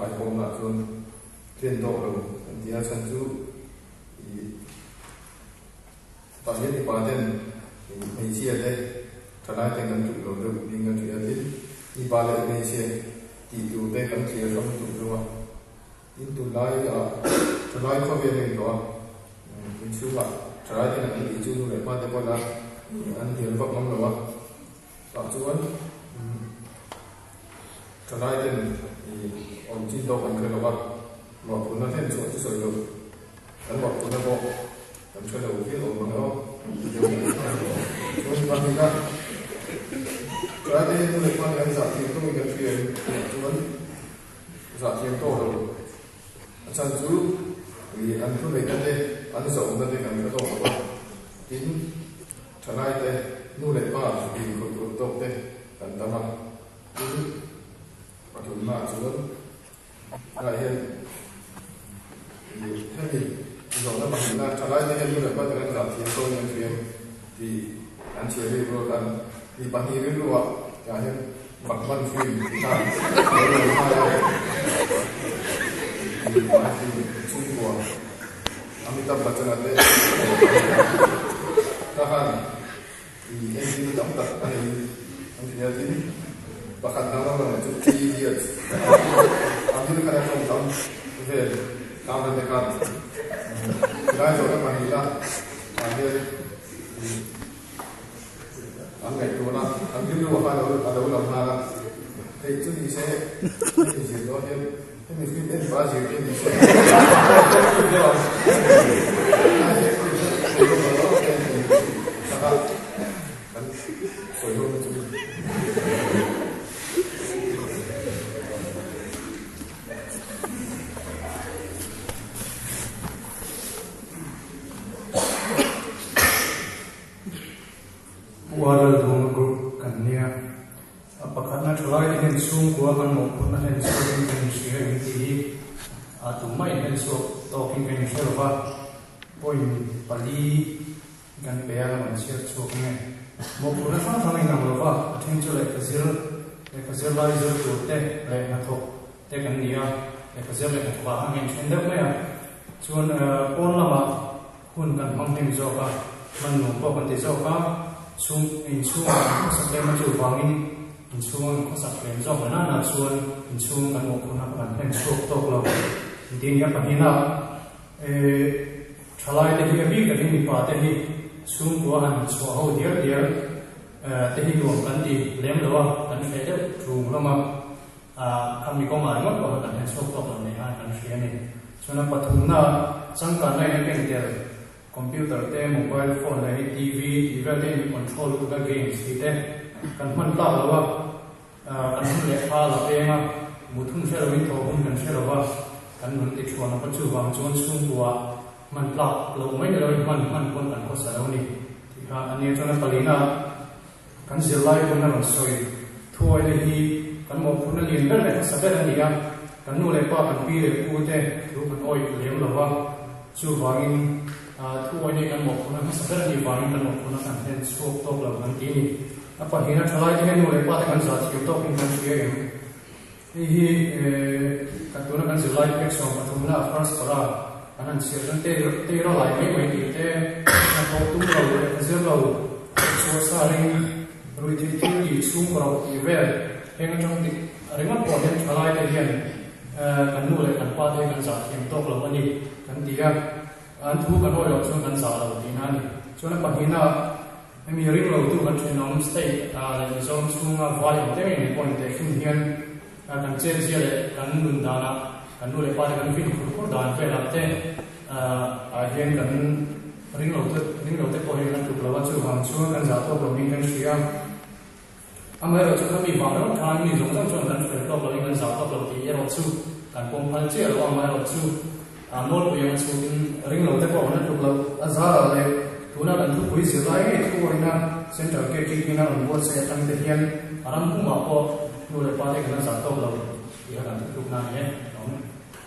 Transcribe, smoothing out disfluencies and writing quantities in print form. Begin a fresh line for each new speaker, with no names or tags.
khaikhawmnaah chuan hlen tawk lo an ti a, chhan chu ih tah hian mipa ten hmeichhia te thalai ten kan tluk lo deuh niin kan hria tin mipa leh hmeichhe tih tur te kan thlir hrang lutuk hlawm a, tin tunlai ah thalai khawvel a inhlawh a, inchhungah thalai ten an tih chu nu leh pa te pawh la an hnial vak ngam lo a. Tah chuan thalai ten awm chin tawk an hre lo va, mawhphurhna hlen chhuah chu sawi lo, kan mawhphurhna pawh kan hre lo viau awm ang emaw chuan pahnihna thalai te hian nu leh pa nih an zah thiam tawkin kan hria em tih chuan zah thiam tawk lo, a chhan chu an thuneihna te an zauhna te kan hre tawk lo va, tin. Thalai te, nu leh pa inkhawih tur tawk te kan tam a, tin pathumna chuan tunah hian hemi zawhna pahnihna thalai te hian nu leh pa te kan zah thiam tawk in an hriam tih an chhiar bik rual khan mi pahnih rilruah tah hian Batman film tih kha lo lang nghal a, Batman film chhungkua. Amitabh Bachchan a te ka han i entir tam tak a nei an hria tin pakhat dang lam erawh chu Three Idiots Amir Khan a tawngkam vel Kamran te khan tilai zawhna pahnihna ah hian an ngaihtuahna an rilru a khan a lo lang nghal a, hei chu ni se hemi zir dawn hian hemi film en pah a zir te ni se kan sawi ho na chu.
Pu Adal Duhawma Group kan nia. A pakhatna thalai te hian chhungkua kan mawhphurhna hlen chhuakin kan inhria em tih hi a tumah inhlen chhuak tawkin kan inhre lo va, point pali kan pe a, kan rawn chhiar chhuak nge. Mawhphurhna hrang hrang a inang lo va, a then chu lehkha zir, lehkha zir lai zir tur te leh hnathawk te kan ni a, lehkha zir leh hnathawk ah khan kan inhren deuh mai a. Chuan pawn lamah Hun kan hmang hnem zawk a, hman nuam pawh kan ti zawk a, chhung inchhungah kan khawsak lem a chuvangin inchhunga kan khawsak lem zawk la nana chuan inchhung kan mawhphurhna pawh kan hlen chhuak tawk lo tih nia pahnihna eh thalai te hi a bik takin mipa te hi chhungkua han chhuah ho dial dial te hi nuam kan ti lem lo a, kan hreh deuh ṭung hlawm a. Khami kawngah ringawt pawh kha kan hlen chhuak tawk lo nei khan kan hria a ni. Chuan a pathumna changkanna in a ken tel computer te, mobile phone leh hei TV tih vel te in control lutuk a games tih te kan hman tlak lo a, kan hun leh thla la peng a, mut hun hre loin thawh hun kan hre lo va, kan nun ti thuan a chuvang chuan chhungkua hman tlak loh mai ni loin hman hman pawn kan khawsa lo a ni tih kha a nia. Chuan a palina Kan zirlai pawn a rawn sawi. Thuaina hi kan mawhphurhna lian ber leh hmasa ber a ni a, kan nu leh pa, kan pi leh pu te thu kan awih lem lo va, chuvangin thuaina hi kan mawhphurhna hmasa ber a nih vangin kan mawhphurhna kan hlen chhuak tawk lo kan ti a ni. A pahnihna thalaite hian nu leh pa te kan zah thiam tawkin kan hria em? Hei hi kan tuna kan zirlai phek 13 na first para kan han chhiar chuan tei ra lai mai mai tih te, hnathawh tum lo leh zir lo, chhuah sa ring, rui theih thil tih chhung ro tih vel heng atang tik ringawt pawh hian thalai te hian kan nu leh kan pa te hi kan zah thiam tawk lo a ni kan ti a, an thu kan awih loh chuan kan zah lo tihna a ni. Chuan a pahnihna Hemi ring lo tu kan thenawm state leh Mizoram chhunga vai ang te ngei pawh inteh hrim hian kan chetzia leh kan nun danah kan nu leh pa te kan fin khur khur dan velah te ah hian kan ring lo te ring lo te pawh hian kan tluk lo a, chuvang chuan kan zah tawk lo niin kan hria a. Amaherawh chu khami vang ringawt khan mi zawng zawng chuan kan fel tawk lo in kan zah tawk lo tih erawh chu kan pawm phal chiah lo a, amaherawh chu nawlpui anga chhungin ring lo te pawh kan la tluk lo. A zarah leh tuna kan thupui zirlai ngei thuawina Central KTP in a rawn buatsaih atang te hian a ram pumah pawh nu leh pa te kan la zah tawk lo tih kha kan thutlukna a ni e.